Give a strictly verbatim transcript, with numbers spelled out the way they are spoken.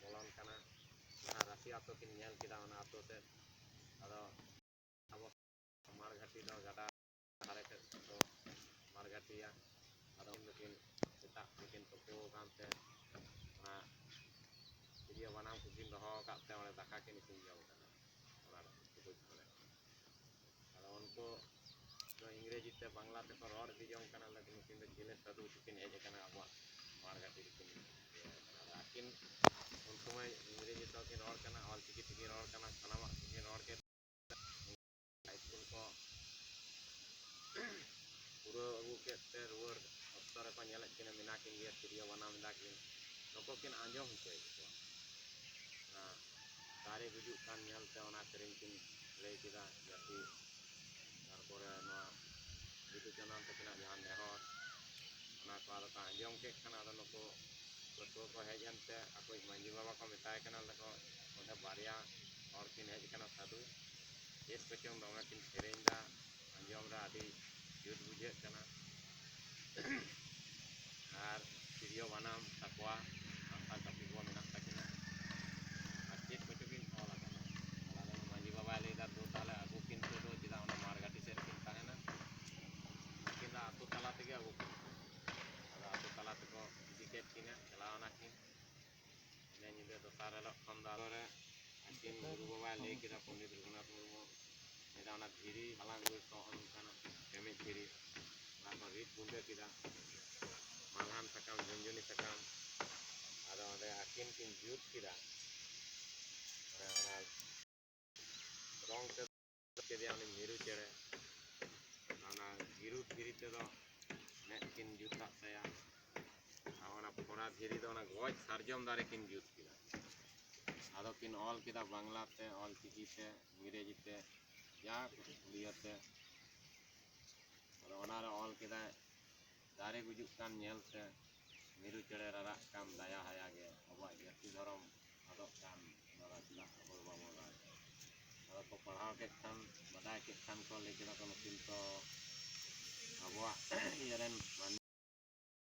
ᱵᱚᱞᱚᱱ ᱠᱟᱱᱟ᱾ ᱡᱟᱦᱟᱸ ᱨᱟᱹᱥᱤ ᱟᱛᱳ ᱠᱤᱱ ᱧᱮᱞ ᱠᱮᱫᱟ, ᱚᱱᱟ ᱟᱛᱳ ᱛᱮ ᱟᱫᱚ ᱟᱵᱚ ᱢᱟᱲᱜᱷᱟᱴᱤ ᱫᱚ ᱜᱟᱰᱟ ᱫᱷᱟᱨᱮ ᱥᱮᱫ ᱠᱚ ᱢᱟᱲᱜᱷᱟᱴᱤᱭᱟ᱾ ᱟᱫᱚ ᱩᱱ ᱫᱚᱠᱤᱱ ᱥᱮᱛᱟᱜ ᱨᱮᱠᱤᱱ ᱛᱩᱯᱩ ᱟᱠᱟᱱ ᱛᱮ ᱚᱱᱟ ᱛᱤᱨᱭᱳ ᱵᱟᱱᱟᱢ ᱠᱚᱠᱤᱱ ᱫᱚᱦᱚ ᱟᱠᱟᱫ ᱛᱮ ᱚᱸᱰᱮ ᱫᱟᱠᱟ ᱠᱤᱱ ᱤᱥᱤᱱ ᱡᱚᱝ ᱠᱟᱱᱟ ᱚᱱᱟ ᱴᱩᱠᱩᱡ ᱠᱚᱨᱮ᱾ ᱟᱫᱚ ᱩᱱᱠᱩ ᱫᱚ ᱤᱝᱨᱮᱡᱤ ᱛᱮ ᱵᱟᱝᱞᱟ ᱛᱮᱠᱚ ᱨᱚᱲ ᱤᱫᱤ ᱡᱚᱝ ᱠᱟᱱᱟ, ᱞᱮᱠᱤᱱ ᱱᱩᱠᱤᱱ ᱫᱚ ᱪᱤᱞᱤ ᱥᱟᱹᱫᱷᱩ ᱛᱮᱠᱤᱱ ᱦᱮᱡ ᱟᱠᱟᱱᱟ ᱟᱵᱚᱣᱟᱜ ᱢᱟᱲᱜᱷᱟᱴᱤ ᱨᱮᱠᱤᱱ ᱤᱭᱟᱹ ᱟᱠᱟᱱᱟ᱾ ᱟᱫᱚ ᱟᱹᱠᱤᱱ ᱩᱱ ᱥᱚᱢᱚᱭ ᱤᱝᱨᱮᱡᱤ ᱛᱮᱠᱤᱱ ᱨᱚᱲ ᱠᱟᱱᱟ, ᱚᱞ ᱪᱤᱠᱤ ᱛᱮᱠᱤᱱ ᱨᱚᱲ ᱠᱟᱱᱟ, ᱥᱟᱱᱟᱢᱟᱜ ᱛᱮᱠᱤᱱ ᱨᱚᱲ ᱠᱮᱫ᱾ ᱦᱟᱭ ᱥᱠᱩᱞ ᱠᱚ ᱯᱩᱨᱟᱹᱣ ᱟᱹᱜᱩ ᱠᱮᱫ ᱛᱮ ᱨᱩᱣᱟᱹᱲ ᱚᱠᱛᱚ ᱨᱮᱠᱚ ᱧᱮᱞᱮᱫ ᱠᱤᱱᱟ, ᱢᱮᱱᱟ ᱠᱤᱱ ᱜᱮᱭᱟ, ᱛᱤᱨᱭᱳ ᱵᱟᱱᱟᱢ ᱮᱫᱟ ᱠᱤᱱ, ᱱᱩᱠᱩ ᱠᱤᱱ ᱟᱸᱡᱚᱢ ᱦᱚᱪᱚᱭᱮᱫ ᱠᱚᱣᱟ᱾ ᱚᱱᱟ ᱫᱟᱨᱮ ᱜᱩᱡᱩᱜ ᱠᱟᱱ ᱧᱮᱞᱛᱮ ᱚᱱᱟ ᱥᱮᱨᱮᱧ ᱠᱤᱱ ᱞᱟᱹᱭ ᱠᱮᱫᱟ, ᱡᱟᱹᱛᱤ, ᱛᱟᱨᱯᱚᱨᱮ ᱱᱚᱣᱟ ᱵᱤᱫᱩ ᱪᱟᱸᱫᱟᱱ ᱛᱟᱹᱠᱤᱱᱟᱜ ᱡᱟᱦᱟᱸ ᱱᱮᱦᱚᱨ, ᱚᱱᱟ ᱠᱚ ᱟᱫᱚ ᱠᱚ ᱟᱸᱡᱚᱢ ᱠᱮᱫ ᱠᱷᱟᱱ, ᱟᱫᱚ ᱱᱩᱠᱩ ᱯᱟᱹᱴᱷᱩᱣᱟᱹ ᱠᱚ ᱦᱮᱡ ᱮᱱᱛᱮ ᱟᱠᱚᱭᱤᱡ ᱢᱟᱺᱡᱷᱤ ᱵᱟᱵᱟ ᱠᱚ ᱢᱮᱛᱟᱭ ᱠᱟᱱᱟ, ᱞᱮᱠᱚ ᱚᱸᱰᱮ ᱵᱟᱨᱭᱟ ᱦᱚᱲ ᱠᱤᱱ ᱦᱮᱡ ᱟᱠᱟᱱᱟ ᱥᱟᱹᱫᱷᱩ, ᱪᱮᱫ ᱠᱚᱪᱚᱝ ᱫᱚᱢᱮ ᱠᱤᱱ ᱥᱮᱨᱮᱧ ᱮᱫᱟ, ᱟᱸᱡᱚᱢ ᱨᱮ ᱟᱹᱰᱤ ᱡᱩᱛ ᱵᱩᱡᱷᱟᱹᱜ ᱠᱟᱱᱟ᱾ ᱟᱨ ᱛᱤᱨᱭᱳ ᱵᱟᱱᱟᱢ ᱥᱟᱠᱣᱟ ᱥᱟᱱᱛᱟᱲ ᱠᱟᱹᱯᱤ ᱠᱚ ᱢᱮᱱᱟᱜ ᱛᱟᱹᱠᱤᱱᱟ᱾ ᱟᱨ ᱪᱮᱫ ᱠᱚᱪᱚ ᱠᱤᱱ ᱚᱞ ᱟᱠᱟᱫᱟ᱾ ᱚᱱᱟ ᱫᱚ ᱢᱟᱺᱡᱷᱤ ᱵᱟᱵᱟᱭ ᱞᱟᱹᱭᱫᱟ, "ᱫᱩ ᱛᱟᱦᱞᱮ ᱟᱹᱜᱩ ᱠᱤᱱ ᱛᱮ ᱫᱚ ᱪᱮᱫᱟᱜ ᱚᱱᱟ ᱢᱟᱲᱜᱷᱟᱴᱤ ᱥᱮᱫ ᱨᱮᱠᱤᱱ ᱛᱟᱦᱮᱱᱟ?" ᱩᱱᱠᱤᱱ ᱫᱚ ᱟᱹᱛᱩ ᱛᱟᱞᱟ ᱛᱮᱜᱮ ᱟᱹᱜᱩ ᱠᱤᱱ᱾ ᱟᱫᱚ ᱟᱹᱛᱩ ᱛᱟᱞᱟ ᱛᱮᱠᱚ ᱤᱫᱤ ᱠᱮᱫ ᱠᱤᱱᱟ, ᱪᱟᱞᱟᱣ ᱮᱱᱟ ᱠᱤᱱ᱾ ᱤᱱᱟᱹ ᱧᱤᱫᱟᱹ ᱫᱚᱥᱟᱨ ᱦᱤᱞᱳᱜ ᱠᱷᱚᱱ ᱫᱚ ᱟᱫᱚ ᱨᱮ ᱟᱹᱠᱤᱱ ᱜᱩᱨᱩ ᱵᱟᱵᱟᱭ ᱞᱟᱹᱭ ᱠᱮᱫᱟ, ᱯᱚᱱᱰᱤᱛ ᱨᱚᱜᱷᱩᱱᱟᱛᱷ ᱢᱩᱨᱢᱩ, ᱞᱟᱹᱭᱫᱟ, "ᱚᱱᱟ ᱫᱷᱤᱨᱤ ᱦᱟᱞᱟᱝ ᱟᱹᱜᱩᱭ ᱯᱮ, ᱚᱱᱠᱟᱱᱟᱜ ᱠᱮᱢᱮᱡ ᱫᱷᱤᱨᱤ, ᱚᱱᱟ ᱠᱚ ᱨᱤᱫ ᱜᱩᱸᱰᱟᱹ ᱠᱮᱫᱟ, ᱢᱟᱞᱦᱟᱱ ᱥᱟᱠᱟᱢ, ᱡᱷᱩᱱᱡᱷᱩᱱᱤ ᱥᱟᱠᱟᱢ, ᱟᱫᱚ ᱚᱸᱰᱮ ᱟᱹᱠᱤᱱ ᱠᱤᱱ ᱡᱩᱛ ᱠᱮᱫᱟ, ᱚᱱᱟ, ᱚᱱᱟ ᱨᱚᱝ ᱛᱮ ᱠᱮᱫᱮᱭᱟ ᱩᱱᱤ ᱢᱤᱨᱩ ᱪᱮᱬᱮ, ᱚᱱᱟ ᱜᱤᱨᱩ ᱫᱷᱤᱨᱤ ᱛᱮᱫᱚ ᱢᱮᱫ ᱠᱤᱱ ᱡᱩᱛ ᱟᱫ ᱛᱟᱭᱟ, ᱟᱨ ᱚᱱᱟ ᱯᱷᱚᱲᱟ ᱫᱷᱤᱨᱤ ᱫᱚ ᱚᱱᱟ ᱜᱚᱡ ᱥᱟᱨᱡᱚᱢ ᱫᱟᱨᱮ ᱠᱤᱱ ᱡᱩᱛ ᱠᱮᱫᱟ᱾ ᱟᱫᱚ ᱠᱤᱱ ᱚᱞ ᱠᱮᱫᱟ ᱵᱟᱝᱞᱟ ᱛᱮ, ᱚᱞ ᱪᱤᱠᱤ ᱛᱮ, ᱤᱝᱨᱮᱡᱤ ᱛᱮ, ᱡᱟ ᱩᱲᱤᱭᱟᱹ ᱛᱮ᱾ ᱟᱫᱚ ᱚᱱᱟᱨᱮ ᱚᱞ ᱠᱮᱫᱟᱭ, "ᱫᱟᱨᱮ ᱜᱩᱡᱩᱜ ᱠᱟᱱ ᱧᱮᱞᱛᱮ, ᱢᱤᱨᱩ ᱪᱮᱬᱮ ᱨᱟᱨᱟᱜ ᱠᱟᱱ ᱫᱟᱭᱟ ᱦᱟᱭᱟ ᱜᱮ, ᱟᱵᱚᱣᱟᱜ ᱡᱟᱹᱛᱤ ᱫᱷᱚᱨᱚᱢ ᱟᱫᱚᱜ ᱠᱟᱱ, ᱱᱚᱣᱟ ᱪᱮᱫᱟᱜ ᱟᱵᱚ ᱵᱟᱵᱚᱱ ᱨᱟᱜᱟ?" ᱟᱫᱚ ᱠᱚ ᱯᱟᱲᱦᱟᱣ ᱠᱮᱫ ᱠᱷᱟᱱ, ᱵᱟᱰᱟᱭ ᱠᱮᱫ ᱠᱷᱟᱱ ᱠᱚ ᱞᱟᱹᱭ ᱠᱮᱫᱟ ᱠᱚ, "ᱱᱩᱠᱤᱱ ᱛᱚ ᱟᱵᱚᱣᱟᱜ ᱤᱭᱟᱹ ᱨᱮᱱ ᱢᱟᱹᱱᱢᱤ